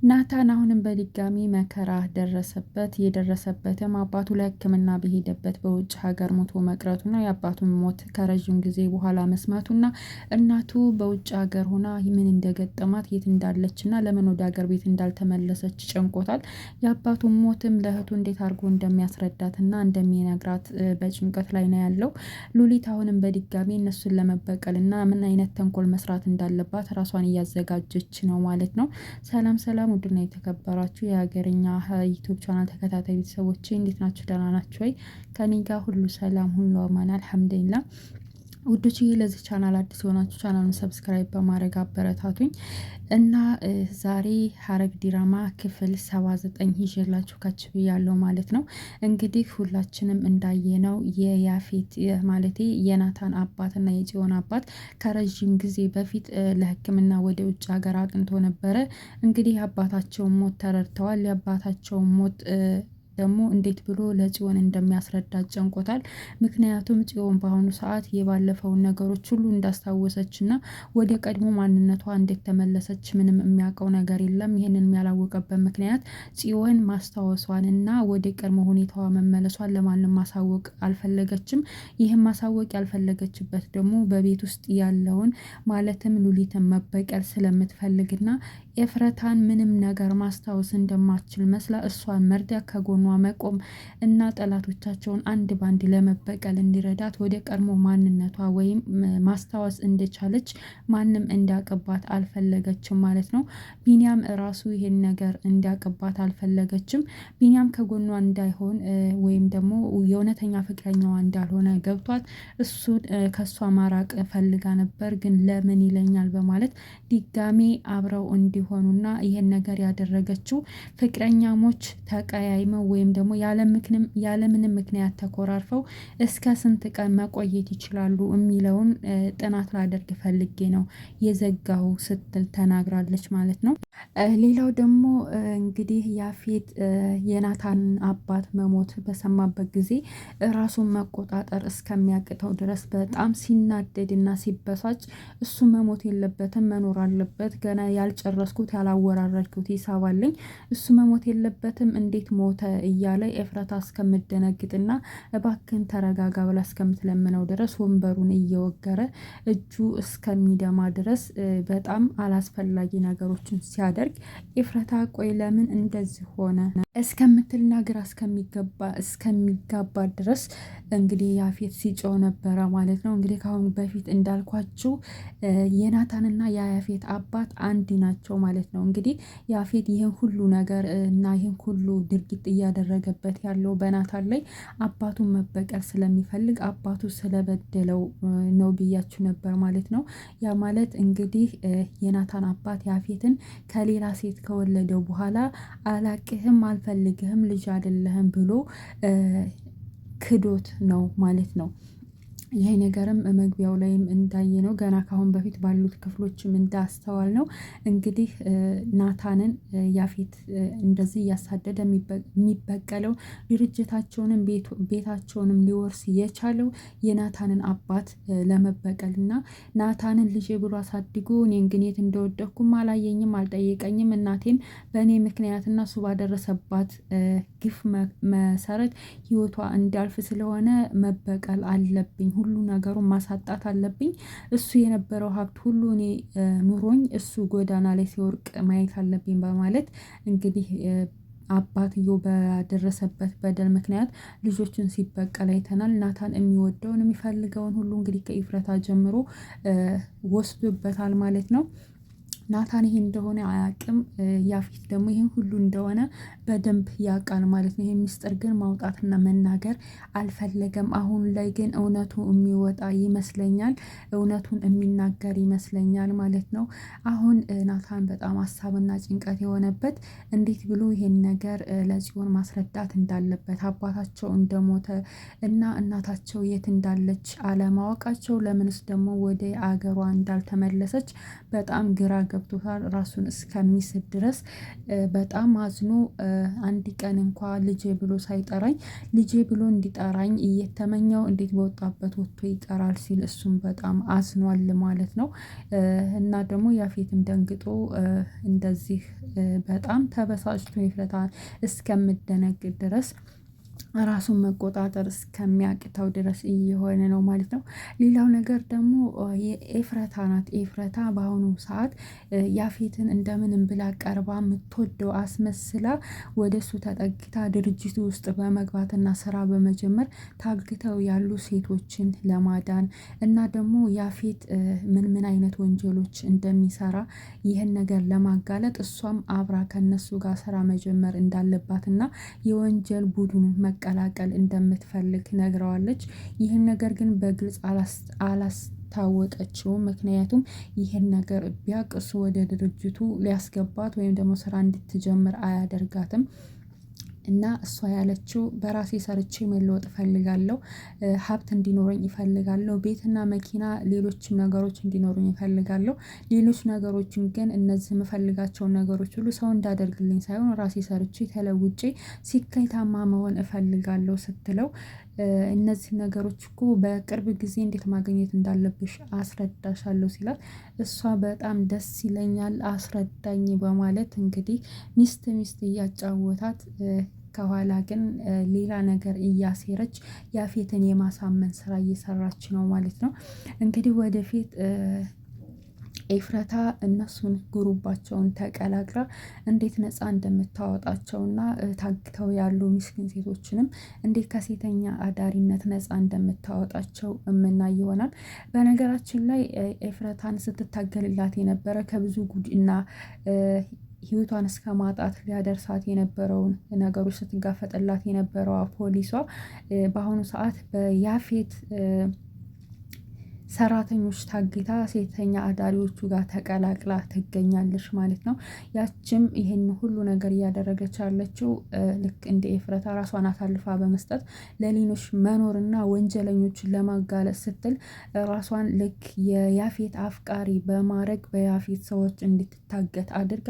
ናታን አሁንም በድጋሚ መከራ ደረሰበት። የደረሰበትም አባቱ ለሕክምና በሄደበት በውጭ ሀገር ሞቶ መቅረቱና የአባቱን ሞት ከረዥም ጊዜ በኋላ መስማቱና እናቱ በውጭ ሀገር ሆና ምን እንደገጠማት የት እንዳለችና ለምን ወደ ሀገር ቤት እንዳልተመለሰች ጨንቆታል። የአባቱን ሞትም ለእህቱ እንዴት አድርጎ እንደሚያስረዳትና እንደሚነግራት በጭንቀት ላይ ነው ያለው። ሉሊት አሁንም በድጋሚ እነሱን ለመበቀልና ምን አይነት ተንኮል መስራት እንዳለባት ራሷን እያዘጋጀች ነው ማለት ነው። ሰላም ሰላም ውድና የተከበራችሁ የሀገርኛ YouTube channel ተከታታይ ቤተሰቦቼ እንዴት ናችሁ? ደህና ናችሁ ወይ? ከኔ ጋር ሁሉ ሰላም፣ ሁሉ አማን አልሐምዱሊላህ። ውዶች ለዚህ ቻናል አዲስ የሆናችሁ ቻናሉን subscribe በማድረግ አበረታቱኝ እና ዛሬ ሐረግ ዲራማ ክፍል 79 ይዤላችሁ ከች ብያለሁ ማለት ነው። እንግዲህ ሁላችንም እንዳየነው የያፌት ማለቴ የናታን አባት እና የጽዮን አባት ከረዥም ጊዜ በፊት ለሕክምና ወደ ውጭ ሀገር አቅንቶ ነበረ። እንግዲህ የአባታቸውን ሞት ተረድተዋል። የአባታቸውን ሞት ደግሞ እንዴት ብሎ ለጽዮን እንደሚያስረዳት ጨንቆታል። ምክንያቱም ጽዮን በአሁኑ ሰዓት የባለፈውን ነገሮች ሁሉ እንዳስታወሰች እና ወደ ቀድሞ ማንነቷ እንዴት ተመለሰች ምንም የሚያውቀው ነገር የለም። ይህንን ያላወቀበት ምክንያት ጽዮን ማስታወሷን እና ወደ ቀድሞ ሁኔታዋ መመለሷን ለማንም ማሳወቅ አልፈለገችም። ይህም ማሳወቅ ያልፈለገችበት ደግሞ በቤት ውስጥ ያለውን ማለትም ሉሊትን መበቀል ስለምትፈልግና ኤፍረታን ምንም ነገር ማስታወስ እንደማትችል መስላ እሷን መርዳት ከጎኗ መቆም እና ጠላቶቻቸውን አንድ ባንድ ለመበቀል እንዲረዳት ወደ ቀድሞ ማንነቷ ወይም ማስታወስ እንደቻለች ማንም እንዲያቅባት አልፈለገችም ማለት ነው። ቢኒያም ራሱ ይሄን ነገር እንዲያቅባት አልፈለገችም። ቢኒያም ከጎኗ እንዳይሆን ወይም ደግሞ የእውነተኛ ፍቅረኛዋ እንዳልሆነ ገብቷት እሱን ከእሷ ማራቅ ፈልጋ ነበር። ግን ለምን ይለኛል በማለት ድጋሜ አብረው እንዲሆኑና ይሄን ነገር ያደረገችው ፍቅረኛሞች ተቀያይመው ወይም ደግሞ ያለምንም ምክንያት ተኮራርፈው እስከ ስንት ቀን መቆየት ይችላሉ የሚለውን ጥናት ላደርግ ፈልጌ ነው የዘጋው ስትል ተናግራለች ማለት ነው። ሌላው ደግሞ እንግዲህ ያፌት የናታን አባት መሞት በሰማበት ጊዜ ራሱን መቆጣጠር እስከሚያቅተው ድረስ በጣም ሲናደድና ሲበሳጭ እሱ መሞት የለበትም መኖር አለበት፣ ገና ያልጨረስኩት ያላወራረድኩት ሂሳብ አለኝ፣ እሱ መሞት የለበትም እንዴት ሞተ እያለ ኤፍራታ እስከምደነግጥና እባክን ተረጋጋ ብላ እስከምትለምነው ድረስ ወንበሩን እየወገረ እጁ እስከሚደማ ድረስ በጣም አላስፈላጊ ነገሮችን ሲያደርግ ኤፍራታ ቆይ ለምን እንደዚህ ሆነ እስከምትልና ግራ እስከሚገባ እስከሚጋባ ድረስ እንግዲህ ያፌት ሲጮህ ነበረ ማለት ነው። እንግዲህ ከአሁን በፊት እንዳልኳችሁ የናታንና የያፌት አባት አንድ ናቸው ማለት ነው። እንግዲህ ያፌት ይህን ሁሉ ነገር እና ይህን ሁሉ ድርጊት እያደረገበት ያለው በናታን ላይ አባቱን መበቀል ስለሚፈልግ አባቱ ስለበደለው ነው ብያችሁ ነበር ማለት ነው። ያ ማለት እንግዲህ የናታን አባት ያፌትን ከሌላ ሴት ከወለደው በኋላ አላቅህም፣ አልፈልግህም፣ ልጅ አይደለህም ብሎ ክዶት ነው ማለት ነው። ይሄ ነገርም መግቢያው ላይም እንዳየ ነው ገና ካሁን በፊት ባሉት ክፍሎችም እንዳስተዋል ነው እንግዲህ ናታንን ያፌት እንደዚህ እያሳደደ የሚበቀለው ድርጅታቸውንም ቤታቸውንም ሊወርስ የቻለው የናታንን አባት ለመበቀል እና ናታንን ልጄ ብሎ አሳድጎ እኔን ግን የት እንደወደቅኩም አላየኝም፣ አልጠየቀኝም፣ እናቴም በእኔ ምክንያትና እሱ ባደረሰባት ግፍ መሰረት ህይወቷ እንዳልፍ ስለሆነ መበቀል አለብኝ ሁሉ ነገሩን ማሳጣት አለብኝ። እሱ የነበረው ሀብት ሁሉ እኔ ኑሮኝ እሱ ጎዳና ላይ ሲወርቅ ማየት አለብኝ በማለት እንግዲህ አባትየው በደረሰበት በደል ምክንያት ልጆችን ሲበቀል አይተናል። ናታን የሚወደውን የሚፈልገውን ሁሉ እንግዲህ ከኢፍረታ ጀምሮ ወስዶበታል ማለት ነው። ናታን ይሄ እንደሆነ አያውቅም። ያፌት ደግሞ ይሄን ሁሉ እንደሆነ በደንብ ያውቃል ማለት ነው። ይሄን ሚስጥር ግን ማውጣትና መናገር አልፈለገም። አሁን ላይ ግን እውነቱ የሚወጣ ይመስለኛል፣ እውነቱን የሚናገር ይመስለኛል ማለት ነው። አሁን ናታን በጣም ሀሳብና ጭንቀት የሆነበት እንዴት ብሎ ይሄን ነገር ለጽዮን ማስረዳት እንዳለበት አባታቸው እንደሞተ እና እናታቸው የት እንዳለች አለማወቃቸው፣ ለምንስ ደግሞ ወደ አገሯ እንዳልተመለሰች በጣም ግራ ገብቶታል። ራሱን እስከሚስት ድረስ በጣም አዝኖ አንድ ቀን እንኳ ልጄ ብሎ ሳይጠራኝ ልጄ ብሎ እንዲጠራኝ እየተመኘው እንዴት በወጣበት ወጥቶ ይቀራል ሲል እሱም በጣም አዝኗል ማለት ነው። እና ደግሞ ያፌትም ደንግጦ እንደዚህ በጣም ተበሳጭቶ ኤፍራታ እስከምደነግጥ ድረስ ራሱን መቆጣጠር እስከሚያቅተው ድረስ እየሆነ ነው ማለት ነው። ሌላው ነገር ደግሞ የኤፍረታ ናት። ኤፍረታ በአሁኑ ሰዓት ያፌትን እንደምንም ብላ ቀርባ የምትወደው አስመስላ ወደ እሱ ተጠግታ ድርጅቱ ውስጥ በመግባትና ስራ በመጀመር ታግተው ያሉ ሴቶችን ለማዳን እና ደግሞ ያፌት ምን ምን አይነት ወንጀሎች እንደሚሰራ ይህን ነገር ለማጋለጥ እሷም አብራ ከእነሱ ጋር ስራ መጀመር እንዳለባትና የወንጀል ቡድኑ መቀላቀል እንደምትፈልግ ነግረዋለች። ይህን ነገር ግን በግልጽ አላስታወቀችውም። ምክንያቱም ይህን ነገር ቢያቅ እሱ ወደ ድርጅቱ ሊያስገባት ወይም ደግሞ ስራ እንድትጀምር አያደርጋትም። እና እሷ ያለችው በራሴ ሰርቼ መለወጥ እፈልጋለሁ፣ ሀብት እንዲኖረኝ እፈልጋለሁ፣ ቤትና መኪና ሌሎችም ነገሮች እንዲኖሩኝ እፈልጋለሁ። ሌሎች ነገሮችን ግን እነዚህ የምፈልጋቸውን ነገሮች ሁሉ ሰው እንዳደርግልኝ ሳይሆን ራሴ ሰርቼ ተለውጬ ስኬታማ መሆን እፈልጋለሁ ስትለው እነዚህ ነገሮች እኮ በቅርብ ጊዜ እንዴት ማግኘት እንዳለብሽ አስረዳሻለሁ ሲላት እሷ በጣም ደስ ይለኛል አስረዳኝ በማለት እንግዲህ ሚስት ሚስት እያጫወታት ከኋላ ግን ሌላ ነገር እያሴረች ያፌትን የማሳመን ስራ እየሰራች ነው ማለት ነው። እንግዲህ ወደፊት ኤፍረታ እነሱን ግሩባቸውን ተቀላቅላ እንዴት ነፃ እንደምታወጣቸውና ታግተው ያሉ ምስኪን ሴቶችንም እንዴት ከሴተኛ አዳሪነት ነፃ እንደምታወጣቸው እምናይ ይሆናል። በነገራችን ላይ ኤፍረታን ስትታገልላት የነበረ ከብዙ ጉድና ህይወቷን እስከ ማጣት ሊያደርሳት የነበረውን ነገሮች ስትጋፈጥላት የነበረዋ ፖሊሷ በአሁኑ ሰዓት በያፌት ሰራተኞች ታግታ ሴተኛ አዳሪዎቹ ጋር ተቀላቅላ ትገኛለች ማለት ነው። ያችም ይሄን ሁሉ ነገር እያደረገች ያለችው ልክ እንደ ኤፍረታ ራሷን አሳልፋ በመስጠት ለሌሎች መኖርና ወንጀለኞችን ለማጋለጥ ስትል ራሷን ልክ የያፌት አፍቃሪ በማድረግ በያፌት ሰዎች እንድትታገት አድርጋ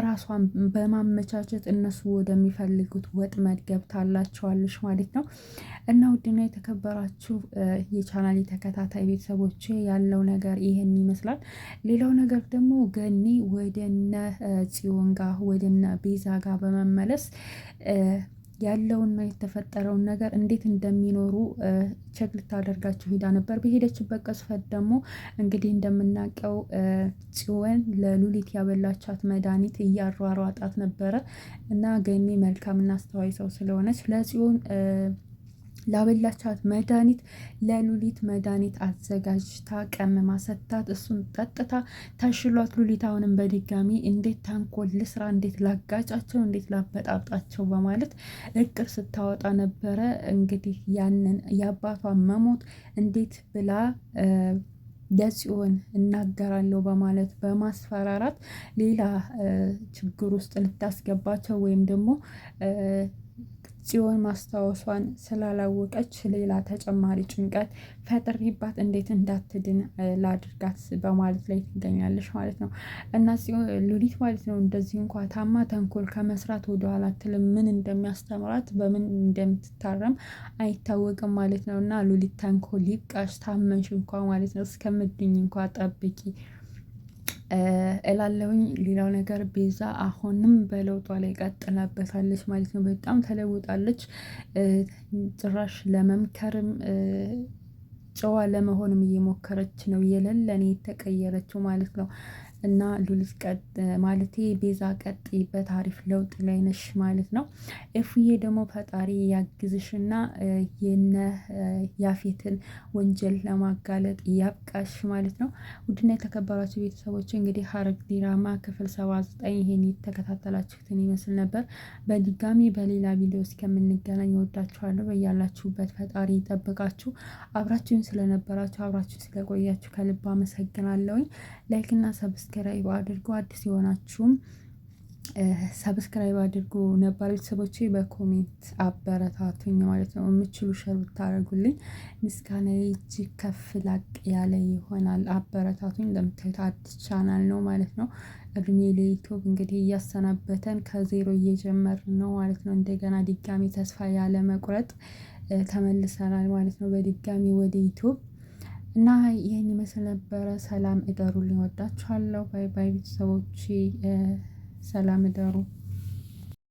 ራሷን በማመቻቸት እነሱ ወደሚፈልጉት ወጥመድ ገብታላቸዋለች ማለት ነው። እና ውድና የተከበራችሁ የቻናል ተከታታይ ቤተሰቦቼ ያለው ነገር ይሄን ይመስላል። ሌላው ነገር ደግሞ ገኒ ወደነ ጽዮን ጋር ወደነ ቤዛ ጋር በመመለስ ያለውና የተፈጠረውን ነገር እንዴት እንደሚኖሩ check ልታደርጋቸው ሄዳ ነበር። በሄደችበት ቅጽበት ደግሞ እንግዲህ እንደምናውቀው ጽዮን ለሉሊት ያበላቻት መድኃኒት እያሯሯጣት ነበረ እና ገኒ መልካምና አስተዋይ ሰው ስለሆነች ለጽዮን ላበላቻት መድኃኒት ለሉሊት መድኃኒት አዘጋጅታ ቀምማ ሰጥታት እሱን ጠጥታ ተሽሏት ሉሊት አሁንም በድጋሚ እንዴት ተንኮል ልስራ፣ እንዴት ላጋጫቸው፣ እንዴት ላበጣብጣቸው በማለት እቅድ ስታወጣ ነበረ። እንግዲህ ያንን የአባቷ መሞት እንዴት ብላ ለጽዮን እናገራለሁ በማለት በማስፈራራት ሌላ ችግር ውስጥ ልታስገባቸው ወይም ደግሞ ጽዮን ማስታወሷን ስላላወቀች ሌላ ተጨማሪ ጭንቀት ፈጥሬባት እንዴት እንዳትድን ላድርጋት በማለት ላይ ትገኛለች ማለት ነው። እና ጽዮን ሉሊት ማለት ነው እንደዚህ እንኳ ታማ ተንኮል ከመስራት ወደኋላ አትልም። ምን እንደሚያስተምራት በምን እንደምትታረም አይታወቅም ማለት ነው። እና ሉሊት ተንኮል ይብቃሽ፣ ታመንሽ እንኳ ማለት ነው እስከምትድኝ እንኳ ጠብቂ እላለሁኝ። ሌላው ነገር ቤዛ አሁንም በለውጧ ላይ ቀጥላበታለች ማለት ነው። በጣም ተለውጣለች። ጭራሽ ለመምከርም ጨዋ ለመሆንም እየሞከረች ነው። የሌለ እኔ የተቀየረችው ማለት ነው። እና ሉሊት ቀጥ ማለቴ ቤዛ ቀጥይበት፣ አሪፍ ለውጥ ላይ ነሽ ማለት ነው። ኤፉዬ ደግሞ ፈጣሪ ያግዝሽና የነ ያፌትን ወንጀል ለማጋለጥ ያብቃሽ ማለት ነው። ውድና የተከበራችሁ ቤተሰቦች እንግዲህ ሐረግ ዲራማ ክፍል 79 ይሄን የተከታተላችሁትን ይመስል ነበር። በድጋሚ በሌላ ቪዲዮ እስከምንገናኝ እወዳችኋለሁ። በያላችሁበት ፈጣሪ ይጠብቃችሁ። አብራችሁን ስለነበራችሁ አብራችሁን ስለቆያችሁ ከልብ አመሰግናለሁኝ። like እና subscribe አድርጉ። አዲስ የሆናችሁም Subscribe አድርጉ። ነባር ቤተሰቦቼ በ comment አበረታቱኝ ማለት ነው። የምችሉ share ብታደርጉልኝ ምስጋና እጅግ ከፍ ላቅ ያለ ይሆናል። አበረታቱኝ። እንደምታዩት አዲስ ቻናል ነው ማለት ነው። እድሜ ለዩቲዩብ እንግዲህ እያሰናበተን ከዜሮ እየጀመርን ነው ማለት ነው። እንደገና ድጋሚ ተስፋ ያለ መቁረጥ ተመልሰናል ማለት ነው። በድጋሚ ወደ ዩቲዩብ እና ይህን ይመስል ነበረ። ሰላም እደሩልኝ። ወዳችኋለሁ። Bye bye ቤተሰቦቼ። ሰላም እደሩ።